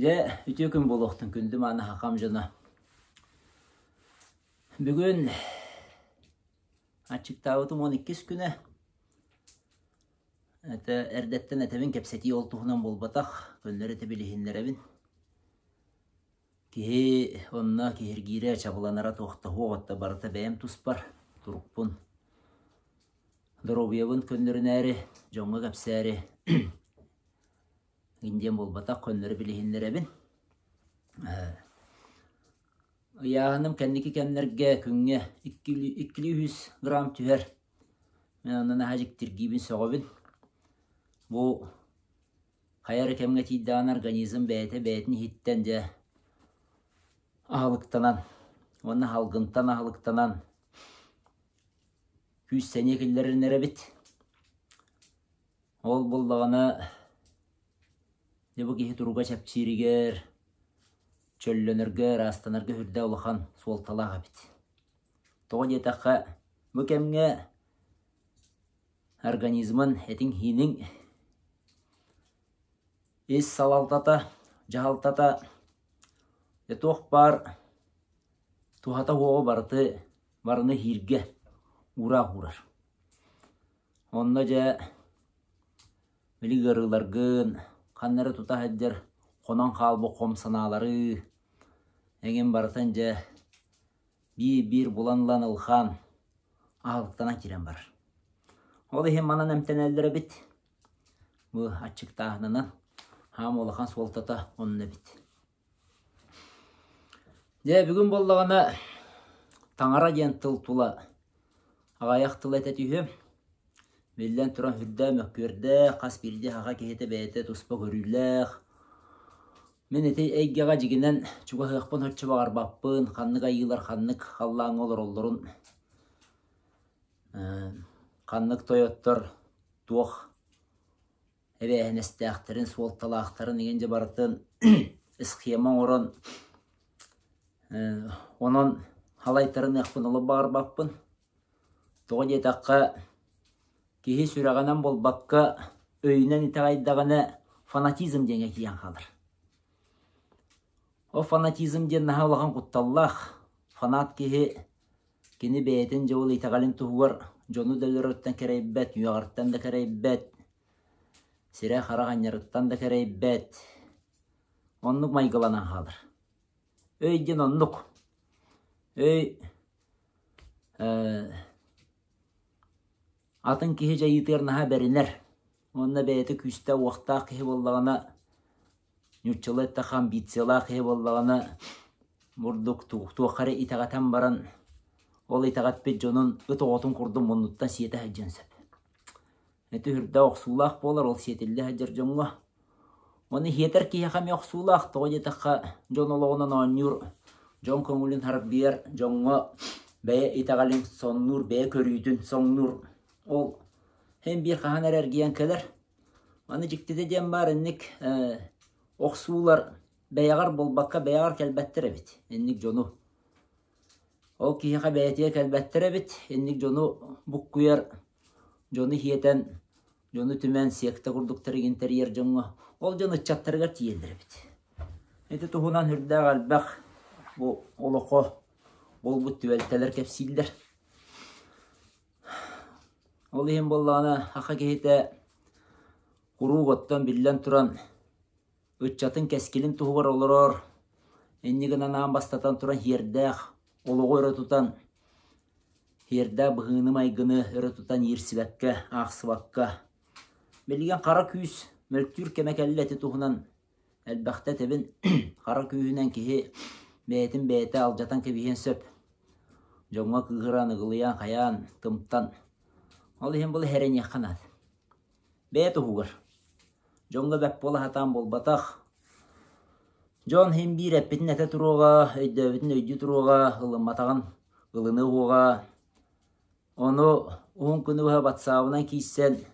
Дьэ, үтүө күн буолуохтун күндү мааны хахам дьоно. Бүгүн аччыктаабытым 12-ис күнэ. Это эрдэттэн этэбин кэпсэтии ол туһунан буолбатах, көннөрү этэ билиһиннэрэбин. Киһи онно киһиргиирэ, чабыланара туохтаһуох отто барыта бэйэм туспар турукпун. Доруобуйабын көннөрүнээри, дьоҥҥо кэпсээри Индиан буолбатах, көннөрү билиһиннэрэбин. Ыйааһыным кэнники кэмнэргэ күҥҥэ иккилии үһүс грамм түһэр. Мин онно наһаа дьиктиргиибин, сөҕөбүн. Бу хайа эрэ кэмҥэ тиийдэҕинэ организм бэйэтэ бэйэтин иһиттэн дьэ аһылыктанан уонна салгынтан аһылыктанан күүс-сэниэ киллэрин эрэбит. Ол буоллаҕына, дьэ бу киһи туруга чэпчииригэр, чөллөнөргө, ыраастанарга сүрдээх улахан суолталаах эбит. Тоҕо диэтэххэ, бу кэмҥэ организмын этиҥ-сииниҥ ис салалтата, дьаһалтата дьэ туох баар туһата суоҕу барыты барыны иһииргэ уураах уурар. Онно дьэ били ыарыыларгын, ханна эрэ тута сылдьар хонон хаалбыт хом санаалары эҥин барытын дьэ биир-биир булан ылан ылхаан аһылыктанан киирэн барар. Ол иһин манан эмтэнэллэр эбит. Бу аччыктааһынынан хаам улахан суолтата онно эбит. Дьэ, бүгүн буоллаҕына таҥара диэн тыл тула аҕыйах тыл этэ түһүөм. Биллэн туран сүрдээх мөккүөрдээх, хас биирдии саха киһитэ бэйэтэ туспа көрүүлээх. Мин ити эйгэҕэ дьигинэн чугаһыахпын оччо баҕарбаппын, ханнык айыылар ханнык халлааҥҥа олороллорун, ханнык тойоттор туох эбээһинэстээхтэрин, суолталаахтарын игин дьэ барытын схема оҥорон онон халайтарыныахпын олох баҕарбаппын. Тоҕо диэтэххэ, киһи сүрэҕинэн буолбакка, өйүнэн итэҕэйдэҕинэ фанатизм диэҥҥэ киирэн хаалар. Ол фанатизм диэн наһаа улахан кутталлаах. Фанат киһи кини бэйэтин дьэ ол итэҕэлин туһугар дьону да өлөрөртөн кэрэйбэт, үөҕэртэн да кэрэйбэт, сирэ-харах анньарыттан да кэрэйбэт, оннук майгыланан хаалар. Өй диэн оннук. Өй атын киһи дьайыытыгар наһаа бэринэр. Уонна бэйэтэ күүстээх-уохтаах киһи буоллаҕына, нууччалыы эттэххэ амбициялаах киһи буоллаҕына, бурдук туохха эрэ итэҕэтэн баран, ол итэҕэппит дьонун ыт оҕотун курдук муннуттан сиэтэ сылдьыан сөп. Ити үрдээх охсуулаах буолар, ол сиэтиллэ сылдьар дьоҥҥо. Уонна иһиэтэр киһиэхэ эмиэ охсуулаах, тоҕо диэтэххэ, дьон олоҕунан оонньуур, дьон көҥүлүн харбыйар, дьоҥҥо бэйэ итэҕэлин соннуур, бэйэ көрүүтүн соҥнуур. Ол син биир хаһан эрэ эргийэн кэлэр. Аны дьиктитэ диэн баар инник охсуулар бэйэҕэр буолбакка бэйэҕэр кэлбэттэр эбит инник дьону. Ол киһиэхэ бэйэтигэр кэлбэттэр эбит, инник дьону буккуйар дьону иһиэтэн, дьону түмэн секта курдуктары тэрийэр дьоҥҥо ол дьон ыччаттарыгар тиийэллэр эбит. Ити туһунан үрдээх элбэх бу олоххо буолбут түбэлтэлэр кэпсииллэр. Ол иһин буоллаҕына саха киһитэ куруук оттон биллэн туран ыччатын кэскилин туһугар олорор, инньэ гынан аан бастатан туран сиэрдээх олоҕу өрө тутан, сиэрдээх быһыыны-майгыны өрө тутан иирсибэккэ, аахсыбакка, билигин хара күүс мөлтүүр кэмэ кэллэ ити туһунан элбэхтэ этэбин. Хара күүһүнэн киһи бэйэтин бэйэтэ алдьатан кэбиһиэн сөп. Дьоҥҥо кыыһыран, ыгылыйан, хайаан, тымтан. Ол иһин бұл эрэниэххэ наада. Бэйэ туһугар. Дьоҥҥо бэрт буола сатаан буолбатах. Дьон иһин биир эппитин этэ туруоҕа, өйдөөбүтүн өйдүү туруоҕа, ылымматаҕын ылыныа уоҕа. Ону уһун күнү быһа батсаабынан киирсэн,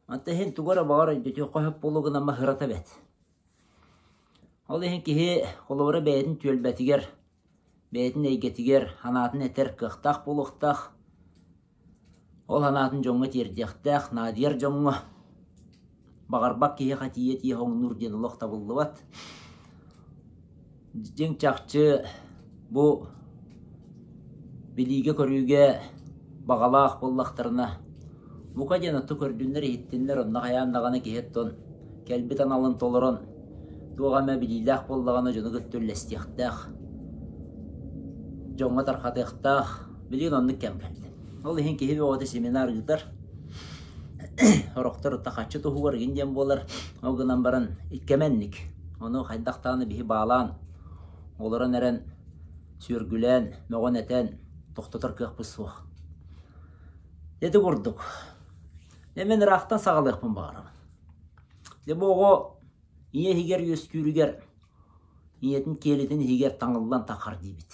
онто иһин тугу эрэ баҕар өйдөтүөххэ сөп буолуо гынан ырата эбээт. Ол иһин киһи холобура бэйэтин түөлбэтигэр, бэйэтин эйгэтигэр санаатын этэр кыахтаах буолуохтаах. Ол санаатын дьоҥҥо тиэрдиэхтээх, наадыйар дьоҥҥо. Баҕарбат киһиэхэ тиийэ-тиийэ хоҥнуур диэн олох табыллыбат. Дьиҥ чахчы бу билиигэ-көрүүгэ баҕалаах буоллахтарына, бука диэн отту көрдүннэр-иһиттиннэр, онно хайаан даҕаны киһи оттон кэлбит аналын толорон, туох эмэ билиилээх буоллаҕына дьону кытта үллэстиэхтээх, дьоҥҥо тарҕатыахтаах. Билигин оннук кэм кэллэ. Ол иһин киһи бөҕөтө семинар ыытар. Сорохтор тахаччы туһугар игин диэн буолар. Ол гынан баран иккэмэнник. Ону хайдах даҕаны биһи баалаан, олорон эрэн сүөргүлээн, мөҕөн-этэн тохтотор кыахпыт суох. Ити курдук. Дьэ мин ыраахтан саҕалыахпын баҕарабын. Дьэ бу оҕо ийэ иһигэр үөскүүрүгэр ийэтин киэлитин иһигэр таҥыллан таххар диибит.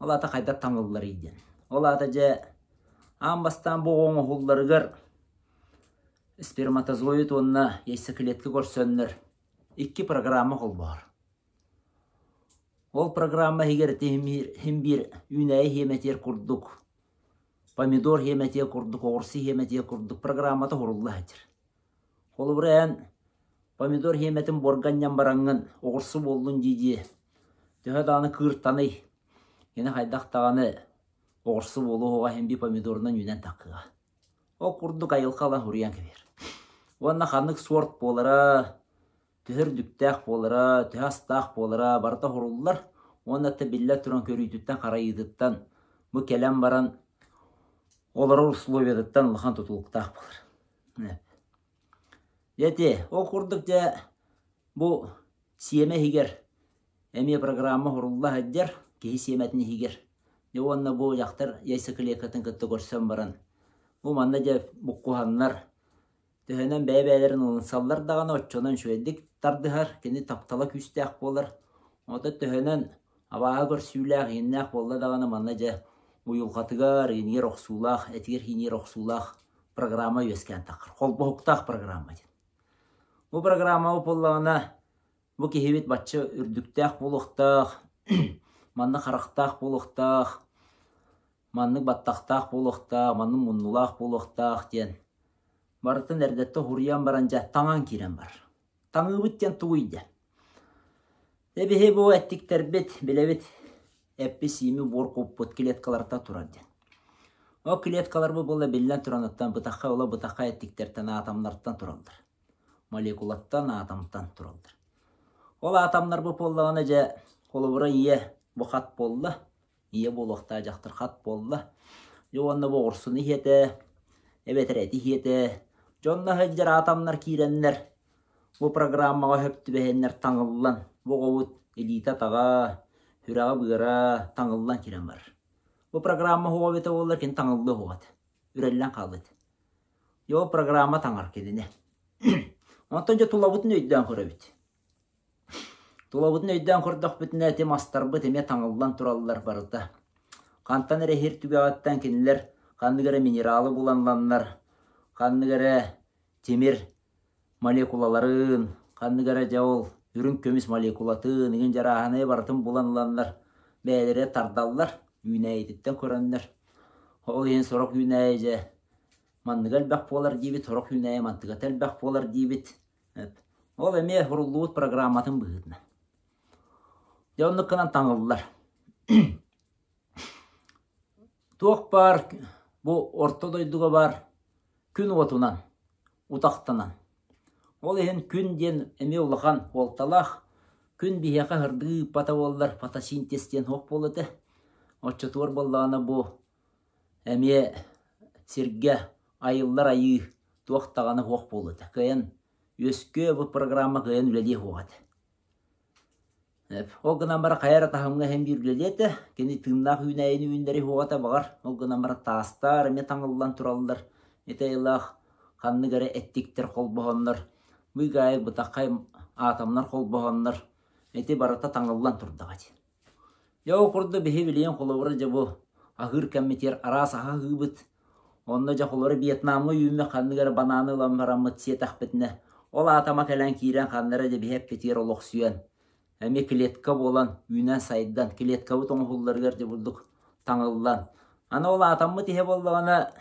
Ол аата хайдах таҥылларый диэн. Ол аата дьэ аан бастаан бу оҕо оҥоһулларыгар сперматозоид уонна яйцеклетка көрсөннөр икки программа холбоһор. Ол программа иһигэр ити иһин биир үүнээйи хиэмэтиэр курдук, помидор хиэмэтиэ курдук, оҕурсу хиэмэтиэ курдук программата уһурулла сылдьар. Холобура эн помидор хиэмэтин буорга анньан бараҥҥын оҕурсу буоллун дии-дии төһө даҕаны кыыртаный, кини хайдах даҕаны оҕурсу буолуоҕа иһин биир помидорунан үүнэн таххыаҕа. Ол курдук айылҕа ылан суруйан кэбиһэр. Уонна ханнык суорт буолара, төһө үрдүктээх буолара, төһө астаах буолара барыта уһуруллар уонна да биллэ туран көрүүтүттэн-харайыытыттан бу кэлэн баран олорор условиятыттан улахан тутулуктаах буолар. Дьэ ити, ол курдук дьэ бу сиэмэ иһигэр эмиэ программа уһурулла сылдьар киһи сиэмэтин иһигэр. Дьэ уонна бу дьахтар яйцеклеткатын кытта көрсөн баран бу манна дьэ буккуһаннар Төһөнөн бэйэ-бэйэлэрин ылынсаллар даҕаны оччонон үчүгэйдик тардыһар, кини таптала күүстээх буолар. Оттон төһөнөн абааһы көрсүүлээх, ииннээх буолла даҕаны манна дьэ уйулҕатыгар, иинигэр охсуулаах, этигэр-хиинигэр охсуулаах программа үөскээн таххар. Холбоһуктаах программа диэн. Бу программа буоллаҕына бу киһибит бачча үрдүктээх буолуохтаах, манна харахтаах буолуохтаах, маннык баттахтаах буолуохтаах, маннык муннулаах буолуохтаах диэн барытын эрдэттэн уһуруйан баран дьэ таҥан киирэн барар. Таҥыыбыт диэн тугуй диэн. Дьэ биһи бу эттиктэрбит билэбит эппи-сиими буор куппут клеткаларта турар диэн. Ол клеткаларбыт буолла биллэн тураныттан бытахха ыла бытахха эттиктэртэн атомнартан тураллар. Молекулаттан, атомтан тураллар. Ол атомнарбыт буоллаҕына дьэ холобура ийэ бу хат буолла, ийэ буолуохтаах дьахтар хат буолла. Дьэ уонна бу оҕурсуну иһиэтэ, эбэтэр эти иһиэтэ. Дьонно сылдьар атомнар киирэннэр, бу программаҕа сөп түбэһэннэр таҥыллан, бу оҕобут илиитэ-атаҕа, сүрэҕэ-быара таҥыллан киирэн барар. Бу программа оһоҕо эбитэ буоллар кини таҥыллыа оһоҕо этэ, үрэллэн хаалыа этэ. Дьэ ол программа таҥар кинини. Онтон дьэ тулабытын өйдөөн көрөбүт. Тулабытын өйдөөн көрдөхпүтүнэ ити мастарбыт эмиэ таҥыллан тураллар барыта. Хантан эрэ иһир түгэҕиттэн кинилэр ханнык эрэ минералы буланланнар, ханнык эрэ тимир молекулаларын, ханнык эрэ дьэ ол үрүҥ көмүс молекулатын, игин дьарааһынайы барытын булан ыланнар бэйэлэрэ тардаллар, үүнээйититтэн көрөннөр. Ол иһин сорох үүнээйи дьэ манныга элбэх буолар диибит, сорох үүнээйи мантыгата элбэх буолар диибит. Ол эмиэ суруллубут программатын быһыытынан. Дьэ оннук гынан таҥыллар. Туох баар бу орто дойдуга баар күн уотунан утахтанан. Ол иһин күн диэн эмиэ улахан суолталаах. Күн биһиэхэ сырдыы ыыппата буоллар фотосинтез диэн суох буолуо этэ. Оччотугар буоллаҕына бу эмиэ сиргэ айыллар айыы туох даҕаны суох буолуо этэ. Кыайан үөскүө бу программа кыайан үлэлиэ суох этэ. Ол гынан баран хайа эрэ таһымҥа иһэн биир үлэлиэ этэ. Кини тыыннаах үүнээйини үүннэри суох этэ баҕар. Ол гынан баран таастар эмиэ таҥыллан тураллар. Ити айылаах ханнык эрэ эттиктэр холбоһоннор, быыкаайык бытаххай атомнар холбоһоннор ити барыта таҥыллан турдаҕа дии. Дьэ ол курдук биһи билигин холобура дьэ бу аһыыр кэммитигэр араас аһы аһыыбыт. Онно дьэ холобура Вьетнамҥа үүммүт ханнык эрэ банааны ылан бараммыт сиэтэхпитинэ, ол атома кэлэн киирэн ханна эрэ дьэ биһи эппитигэр олохсуйан, эмиэ клетка буолан үүнэн-сайдан, клеткабыт оҥоһулларыгар дьэ бурдук таҥыллан. Аны ол атоммыт иһэ буоллаҕына,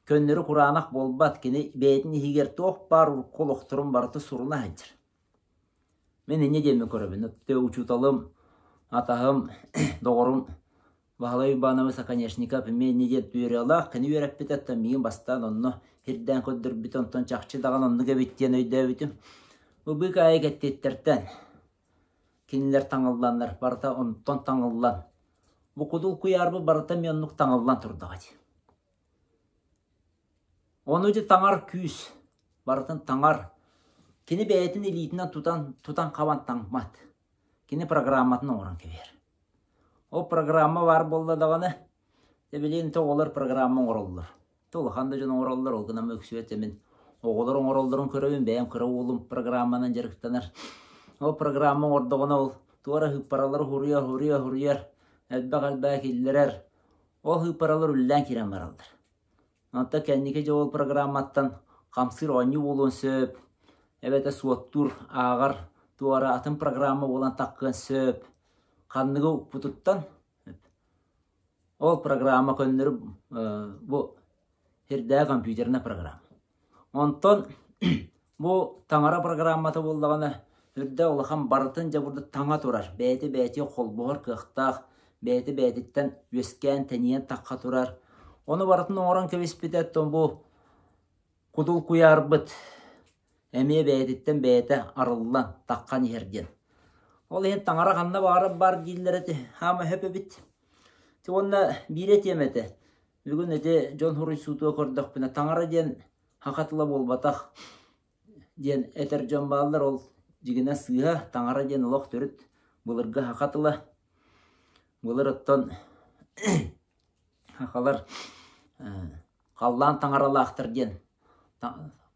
Көннөрү кураанах буолбат, кини бэйэтин иһигэр туох баар урукку олохторун барыта суруна сылдьар. Мин инньэ диэммин көрөбүн. Учууталым, атаһым, доҕорум Баһылай Уйбаанабыс Оконешников эмиэ инньэ диэн түөрүйэлээх, кини үөрэппитэ, оттон миигин бастаан онно сирдээн көрдөрбүтэ, онтон чахчы даҕаны оннук эбит диэн өйдөөбүтүм. Бу быыкаайык эттиэттэртэн кинилэр таҥылланнар, барыта онтон таҥыллан, бу кудул куйаарбыт барыта эмиэ оннук таҥыллан турдаҕа дии. Ону ити таҥар күүс, барытын таҥар. Кини бэйэтин илиитинэн тутан, тутан-хабан таҥмат. Кини программатын оҥорон кэбиһэр. Ол программа баар буолла даҕаны, дьэ билигин то оҕолор программа оҥороллор. То улахан да дьон оҥороллор, ол гынан үксүбэт мин оҕолор оҥороллорун көрөбүн, бэйэм кыра уолум программанан дьарыктанар. Ол программа оҥордоҕуна ол туора сыыппаралары суруйар, суруйар, суруйар, элбэх-элбэх киллэрэр. Ол сыыппаралар үллээн киирэн бараллар. Онтон кэнники дьэ ол программаттан хамсыыр оонньуу буолуон сөп, эбэтэр суоттуур, ааҕар туора атын программа буолан таххыан сөп. Ханныгы укпутуттан ол программа көннөрү бу сирдээҕи компьютернай программа. Онтон бу таҥара программата буоллаҕына үрдэ улахан барытын дьэ бурдук таҥа турар, бэйэтэ бэйэтигэр холбоһор кыахтаах, бэйэтэ бэйэтиттэн үөскээн тэнийэн тахха турар. Ону барытын оҥорон кэбиспитэ оттон бу кудул куйаарбыт эмиэ бэйэтиттэн бэйэтэ арыллан таххан иһэр диэн. Ол иһин таҥара ханна баҕарар баар дииллэр этэ, хаама сөп эбит. Уонна биир этиэм этэ, Бүгүн ити дьон суруйсуутугар көрдөхпүнэ, таҥара диэн саха тыла буолбатах диэн этэр дьон бааллар. Ол дьигинэ сыыһа, таҥара диэн олох төрүт былыргы саха тыла. Былыр оттон сахалар халлаан таҥаралаахтар диэн,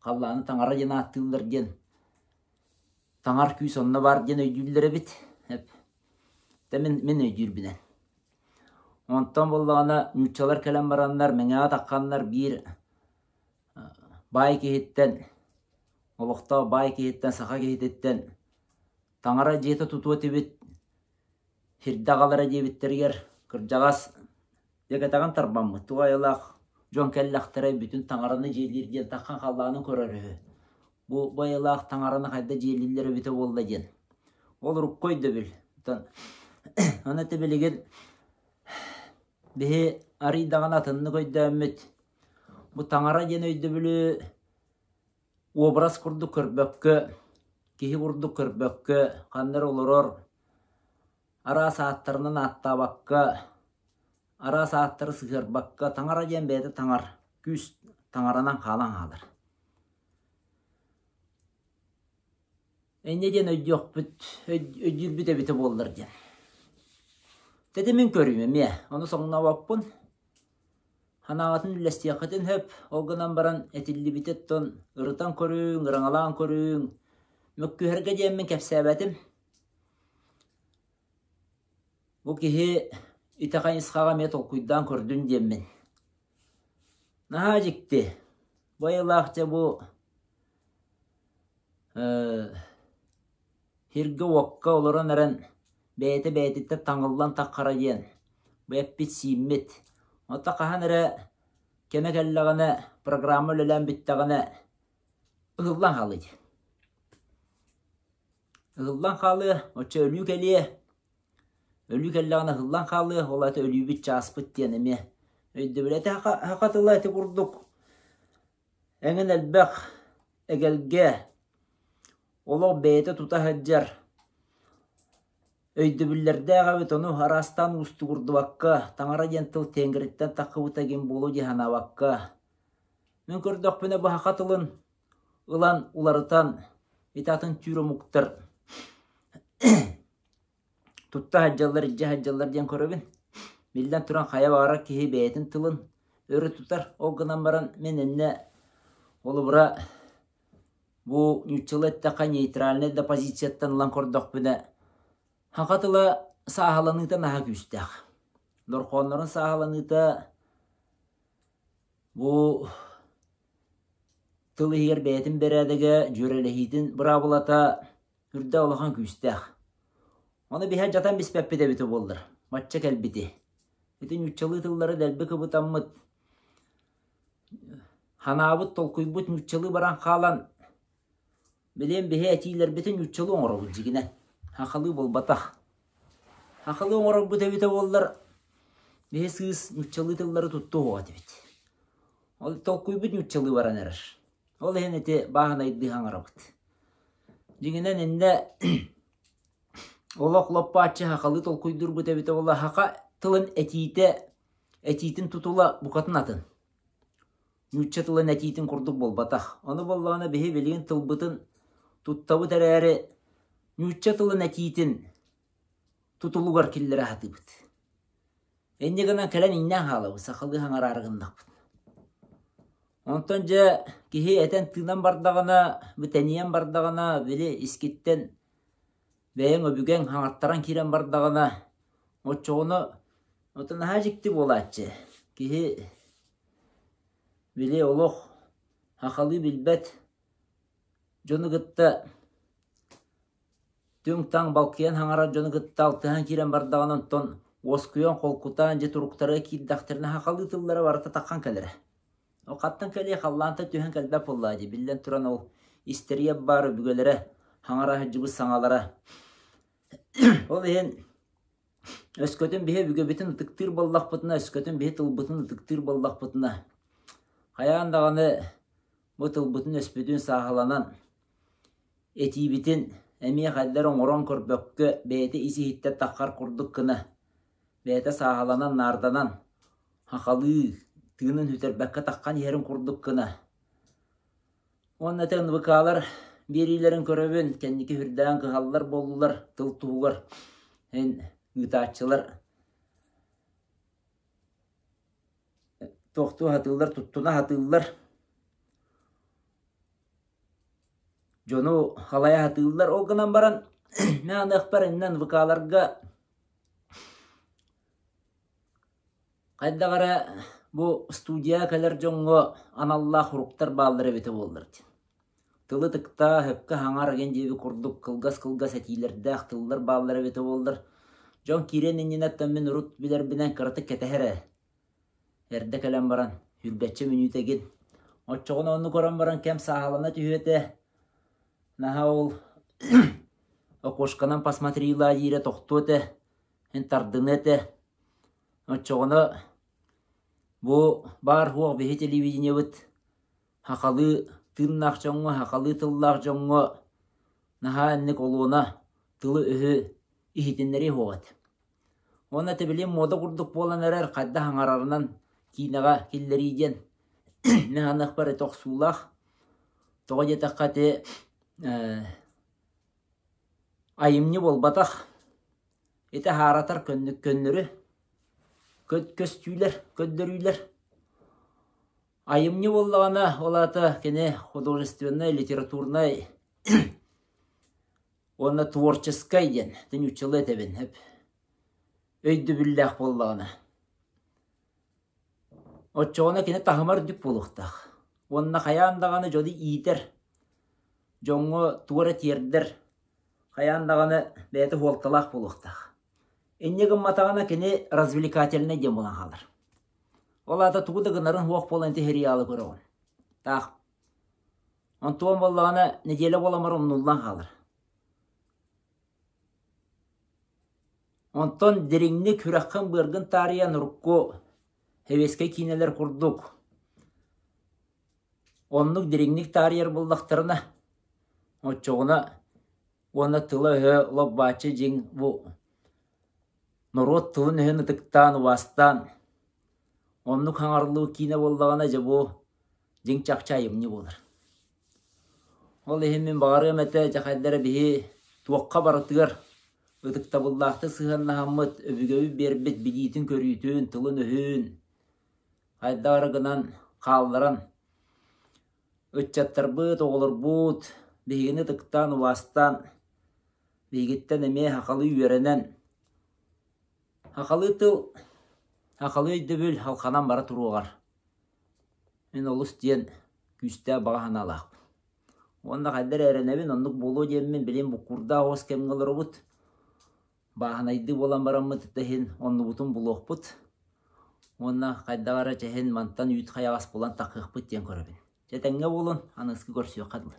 халлааны таҥара диэн ааттыыллар диэн, таҥар күүс онно баар диэн өйдүүллэр эбит. Мин, мин өйдүүрбүнэн. Онтон буоллаҕына нууччалар кэлэн бараннар Мэҥэҕэ тахханнар биир баай киһиттэн, олохтоох баай киһиттэн, саха киһититтэн таҥара дьиэтэ тутуо этибит, сирдэ аҕалара диэбиттэригэр кырдьаҕас дьэ кэтэҕин тарбаммыт, туох айылаах дьон кэллэхтэрэ бүтүн таҥараны дьиэлиир диэн таххан халлааны көрөр үһү. Бу бу айылаах таҥараны хайда дьиэлииллэр эбитэ буолла диэн. Ол урукку өйдөбүл. Оттон аны ити билигин биһи арый даҕаны атыннык өйдөөммүт бу таҥара диэн өйдөбүлү образ курдук көрбөккө, киһи курдук көрбөккө, ханна эрэ олорор араас ааттарынан ааттаабакка, араас ааттары сыһыарбакка, таҥара диэн бэйэтэ таҥар, күүс таҥаранан хаалан хаалар. Инньэ диэн өйдүөхпүт, өйдүүрбүт эбитэ буоллар диэн. Тэтимин көрүүм эмиэ, ону соҥнообоппун. Санааҕытын үллэстиэххитин сөп, ол гынан баран этиллибити оттон ырытан көрүҥ, ыраҥалаан көрүҥ. Мөккүһэргэ диэммин кэпсээбэтим. Бу киһи ити хайысхаҕа эмиэ толкуйдаан көрдүн диэммин. Наһаа дьикти. Бу айылаах дьэ бу Сиргэ-уокка олорон эрэн бэйэтэ бэйэтиттэн таҥыллан таххара диэн бу эппит-сииммит. Оттон хаһан эрэ кэмэ кэллэҕинэ, программа үлэлээн бүттэҕинэ ыһыллан хаалыа дии. Ыһыллан хаалыа, оччо өлүү кэлиэ. Өлүү кэллэҕинэ ыһыллан хаалыа, ол аата өлүүбүт чааспыт диэн эмиэ өйдөбүл. Ити саха тыла ити курдук Эҥин элбэх эгэлгэ, олох бэйэтэ тута сылдьар өйдөбүллэрдээх эбит, ону араастаан уустугурдубакка, таҥара диэн тыл тиэнгириттэн таххыбыта игин буолуо дии санаабакка, мин көрдөхпүнэ бу саха тылын ылан уларытан ити атын түүр омуктар Тутта сылдьаллар, илдьэ сылдьаллар диэн көрөбүн. Биллэн туран, хайа баҕарар киһи бэйэтин тылын өрө тутар. Ол гынан баран мин иннэ холобура бу нууччалыы эттэххэ нейтральнай да позицияттан ылан көрдөхпүнэ, саха тыла сааһыланыыта наһаа күүстээх. Дорхооннорун сааһыланыыта бу тыл иһигэр бэйэтин бэрээдэгэ, дьүөрэлэһиитин быраабылата Үрдэ улахан күүстээх. Ону биһэ дьатан биспэппит эбитэ буоллар, бачча кэлбити. Ити нууччалыы тыллары дэлби кыбытаммыт. Ханаабыт, толкуйбут нууччалыы баран хаалан, билиэн биһи этиилэрбитин нууччалыы оҥоробут дьигинэн. Сахалыы буолбатах. Сахалыы оҥорорбут эбитэ буоллар, биһи сыыс нууччалыы тыллары туттуо этибит. Ол толкуйбут нууччалыы баран эрэр. Ол иһин ити бааһынайдыы хаҥарабыт. Дьиҥинэн иннэ олох лоппааччы сахалыы толкуйдуурбут эбитэ буолла саха тылын этиитэ этиитин тутула букатын атын. Нуучча тылын этиитин курдук буолбатах. Ону буоллаҕына биһи билигин тылбытын туттабыт эрээри нуучча тылын этиитин тутулугар киллэрэ сатыыбыт. Инньэ гынан кэлэн иҥнэн хаалабыт, сахалыы хаҥараары гыннахпыт. Онтон дьэ киһи этэн-тыынан бардаҕына, бу тэнийэн бардаҕына, били искиттэн бэйэҥ өбүгэҥ хаҥаттаран киирэн бардаҕына, оччоҕуна оттон наһаа дьикти буолааччы. Киһи били олох сахалыы билбэт дьону кытта Түҥ-таҥ балкыйан хаҥарар дьону кытта алтыһан киирэн бардаҕына онтон уоскуйан, холкутаан дьэ туруктарыгар киирдэхтэринэ сахалыы тыллара барыта таххан кэлэрэ. Ол хантан кэлиэ халлаантан түһэн кэлбэт буоллаҕа дии, биллэн туран ол истэрийэ баар өбүгэлэрэ хаҥара сылдьыбыт саҥалара. Ол иһин өскөтүн биһи өбүгэбитин ытыктыыр буоллахпытына, өскөтүн биһи тылбытын ытыктыыр буоллахпытына, хайаан даҕаны бу тылбытын-өспүтүн сааһыланан Этиибитин эмиэ хайдах эрэ оҥорон көрбөккө, бэйэтэ ис-иһиттэн таххар курдук гына, бэйэтэ сааһыланан, наарданан, хахалыы, тыынын сүтэрбэккэ таххан иһэрин курдук гына. Уонна ити НВК-лар биэриилэрин көрөбүн, кэнники сүрдээн кыһаллар буоллулар тыл туһугар эн ыытааччылар туохтуу сатыыллар, туттуна сатыыллар. Дьону халайа сатыыллар. Ол гынан баран мин аныахпар иннэн ВК-ларга хайдах эрэ бу студия кэлэр дьоҥҥо аналлаах уруктар бааллар эбитэ буоллар диэн. Тылы тыктаа, сөпкө хаҥар диэн диэби курдук кылгас-кылгас этиилэрдээх тыллар бааллар эбитэ буоллар, дьон киириэн иннинэ мин урут билэрбинэн кыратык кэтэһэр ээ. Эрдэ кэлэн баран, сүүрбэччэ мүнүүтэ гин. Оччоҕуна оннук көрөн баран кэм сааһылана түһүө этэ. Наһаа ол окошканан посмотрела диирэ тохтуо этэ, эн тардыныа этэ. Оччоҕуна бу баар-суох биһи телевидениебыт сахалыы тыыннаах дьоҥҥо, сахалыы тыллаах дьоҥҥо наһаа инник олуона тылы-өһү иһитиннэриэ суох этэ. Уонна ити муода курдук буолан эрэр хайдах аҥарарынан киинэҕэ киллэрии диэн мин аныахпар ити охсуулаах. Тоҕо диэтэххэ ити айымньы буолбатах. Ити аһааратар көннөрү көстүүлэр, көрдөрүүлэр. Айымньы буоллаҕына, ол аата кини художественнай, литературнай уонна творческай диэн нууччалыы этэбин өйдөбүллээх буоллаҕына оччоҕуна кини таһыма үрдүк буолуохтаах уонна хайаан даҕаны дьону иитэр дьоҥҥо туора тиэрдэр хайаан даҕаны бэйэтэ суолталаах буолуохтаах инньэ гымматаҕына кини развлекательнай диэн буолан хаалар ол аата тугу да гынарын суох буолан ити сериалы көрөҕүн таах Онтуон буоллаҕына нэдиэлэ буоламар умнуллан хаалар. Онтон дириҥник сүрэххин-быаргын таарыйан урукку сэбиэскэй киинэлэр курдук оннук дириҥник таарыйар буоллахтарына, оччоҕуна уонна тыла-өһө лоп-бааччы дьиҥ бу норуот тылын-өһүн ытыктаан, убаастаан оннук хаҥарыллыбыт киинэ буоллаҕына дьэ бу дьиҥ чахчы айымньы буолар. Ол иһин мин баҕарыам этэ, дьэ хайда эрэ биһи туохха барытыгар ытыктабыллаахтык сыһыаннаһаммыт, өбүгэбит биэрбит билиитин-көрүүтүн, тылын-өһүн хайдах эрэ гынан хаалларан ыччаттарбыт, оҕолорбут биһигини ытыктаан, убаастаан, биһигиттэн эмиэ сахалыы үөрэнэн, сахалыы тыл, сахалыы өйдөбүл халханан бара туруоҕар Мин олус диэн күүстээх баҕа санаалаахпын. Уонна хайдах эрэ эрэнэбин, оннук буолуо диэммин билигин буккуурдаах оҕус кэмҥэ олоробут. Бааһынайдыы буолан бараммыт да иһин оннубутун булуохпут. Уонна хайдах эрэ чэһин мантан үүт хайаҕас булан таххыахпыт диэн көрөбүн. Дьэ этэҥҥэ буолун, аныгыскы көрсүөххэ дылы.